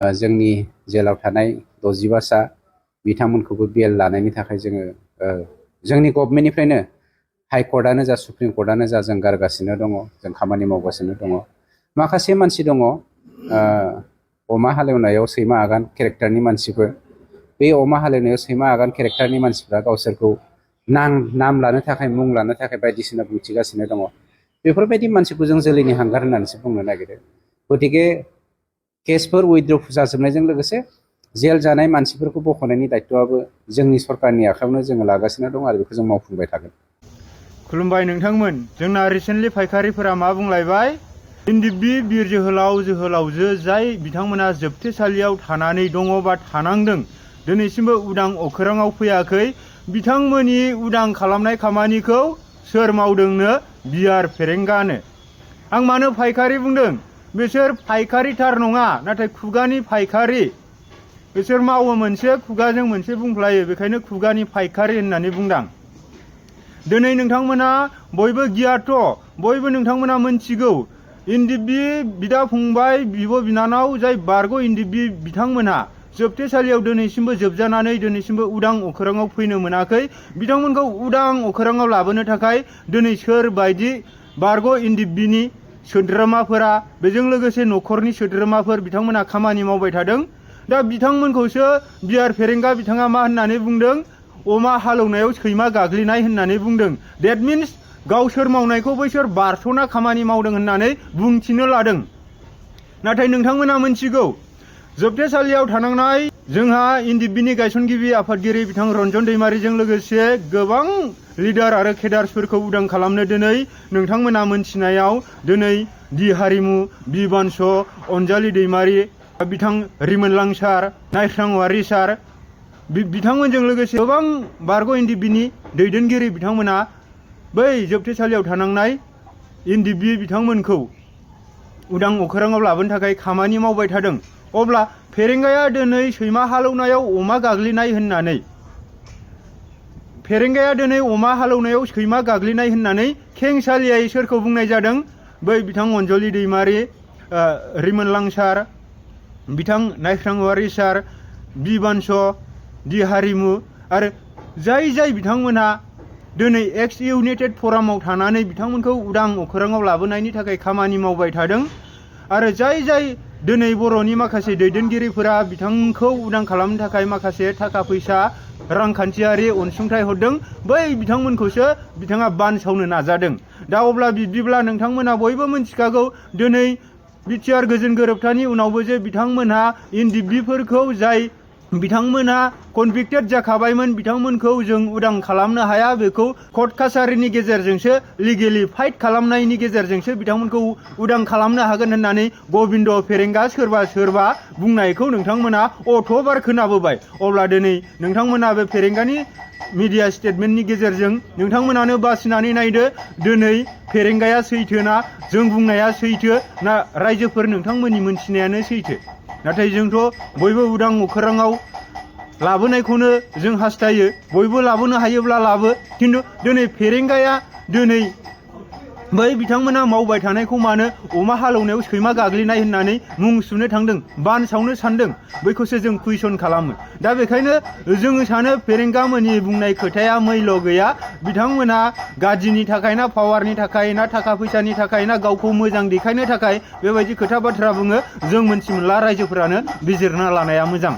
जोंनि जेलाव थानाय 65सा बिथांमोनखौबो बेल लानायनि थाखाय जोङो जोंनि गभर्नमेन्टनिफ्रायनो हाइकर्टआनो जा सुप्रिम कर्टआनो जा जों गारगासिनो दङ, जों खामानि मावगासिनो दङ। माखासे मानसि दङ अमा हालेवनायाव सैमा आगान केरेक्टारनि मानसिफोर, बे अमा हालेवनायाव सैमा आगान केरेक्टारनि मानसिफ्रा गावसोरखौ नाम लानो थाखाय मुं लानो थाखाय बायदिसिना बुंथिगासिनो दङ। बेफोरबायदि मानसिखौ जों जोलैनि हांगार होननानैसो बुंनो नागिरो। गतिके केसफोर उइथड्र जाजोबनायजों लोगोसे जेल जानाय मानसिफोरखौ बख'नायनि दायित्वआबो जोंनि सरकारनि आखायावनो जोङो लागासिनो दं आरो बेखौ जों मावफुंबाय थागोन। खुलुमबाय नोंथांमोन। जोंना रिसेन्टलि फायखारिफोरा मा बुंलायबाय, इन्दिबि बिर जोहोलाव जोहोलावजो जाय बिथांमोना जोबथेसालियाव थानानै दङ बा थानांदों, दिनैसिमबो उदां अखोराङाव फैयाखै। बिथांमोननि उदां खालामनाय खामानिखौ सोर मावदोंनो? बिआर फेरेंगानो। आं मानो फायखारि बुंदों? बिसोर फायखारिथार नङा, नाथाय खुगानि फायखारि। बिसोर मावो मोनसे, खुगाजों मोनसे बुंफ्लायो, बेखायनो खुगानि फायखारि होननानै बुंदां। दिनै नोंथांमोना बयबो गियाथ', बयबो नोंथांमोना मोनथिगौ, इन्दिबि बिदा फंबाय बिब' बिनानाव जाय बारग' इन्दिबि बिथांमोना जोबथेसालियाव दिनैसिमबो जोबजानानै दिनैसिमबो उदां अखोराङाव फैनो मोनाखै। बिथांमोनखौ उदां अखोराङाव लाबोनो थाखाय दिनै सोरबायदि बारग' इन्दिबिनि सोद्रोमाफोरा, बेजों लोगोसे न'खरनि सोद्रोमाफोर बिथांमोना खामानि मावबाय थादों। दा बिथांमोनखौसो बिआर फेरेंगा बिथाङा मा होननानै बुंदों? अमा हालौनायाव सैमा गाग्लिनाय होननानै बुंदों। डेट मिन्स गावसोर मावनायखौ बैसोर बारस'ना खामानि मावदों होननानै बुंथिनो लादों। नाथाय नोंथांमोना मोनथिगौ, जोबथेसालियाव थानांनाय जोंहा इन्दिबिनि गायसनगिरि आफादगिरि बिथां रन्जन दैमारिजों लोगोसे गोबां लिडार आरो केडार्सफोरखौ उदां खालामनो दिनै नोंथांमोना मोनथिनायाव दिनै दि हारिमु, बि बानस, अनजालि दैमारि, बिथां रिमोनलां सार, नायस्रां औवारि सार, बिथांमोनजों लोगोसे गोबां बारग' इन्दिबिनि दैदेनगिरि बिथांमोना बै जोबथेसालियाव थानांनाय इन्दिबि बिथांमोनखौ उदां अखोराङाव लाबोनो थाखाय खामानि मावबाय थादों। अब्ला फेरेंगाया दिनै सैमा हालौनायाव अमा गाग्लिनाय होननानै, फेरेंगाया दिनै अमा हालौनायाव सैमा गाग्लिनाय होननानै खेंसालियायै सोरखौ बुंनाय जादों? बै बिथां अनजलि दैमारि, रिमोनलां सार, बिथां नायस्रां औवारि सार, बि बानस, दि हारिमु आरो जाय बिथांमोनहा दिनै एक्स इउनाइटेड फरामाव थानानै बिथांमोनखौ उदां अखोराङाव लाबोनायनि थाखाय खामानि मावबाय थादों। आरो जाय दिनै बर'नि माखासे दैदेनगिरिफोरा बिथांखौ उदां खालामनो थाखाय माखासे थाखा फैसा रांखान्थियारि अनसुंथाइ हरदों, बै बिथांमोनखौसो बिथाङा बानसावनो नाजादों। दा अब्ला बिब्दिब्ला नोंथांमोना बयबो मिथिखागौ, दिनै बिटिआर गोजोन गोरोबथानि उनावबो जे बिथांमोनहा इन्दिबिफोरखौ जाय बिथांमोना कनभिक्टेड जाखाबायमोन, बिथांमोनखौ जों उदां खालामनो हाया। बेखौ कर्ट कासारिनि गेजेरजोंसो लिगेलि फाइट खालामनायनि गेजेरजोंसो बिथांमोनखौ उदां खालामनो हागोन होननानै गबिन्द फेरेंगा सोरबा बुंनायखौ नोंथांमोना अथ'बार खोनाबोबाय। अब्ला दिनै नोंथांमोना बे फेरेंगानि मिडिया स्टेटमेन्टनि गेजेरजों नोंथांमोनानो बासिनानै नायदो, दिनै फेरेंगाया सैथो ना जों बुंनाया सैथो ना रायजोफोर नोंथांमोननि मोनथिनायानो सैथो। नाथाय जोंथ' बयबो उदां अखोराङाव लाबोनायखौनो जों हास्थायो, बयबो लाबोनो हायोब्ला लाबो। खिन्थु दिनै फेरेंगाया दिनै बै बिथांमोना मावबाय थानायखौ मानो अमा हालौनायाव सैमा गाग्लिनाय होननानै मुं सुनो थांदों, बानसावनो सानदों, बैखौसो जों कुइसन खालामो। दा बेखायनो जोङो सानो फेरेंगामोननि बुंनाय खोथाया मैल' गैया। बिथांमोना गादिनि थाखाय ना पावारनि थाखाय ना थाखा फैसानि थाखाय ना गावखौ मोजां देखायनो थाखाय बेबायदि खोथा बाथ्रा बुङो, जों मोनथि मोनला, रायजोफोरानो बिजिरना लानाया मोजां।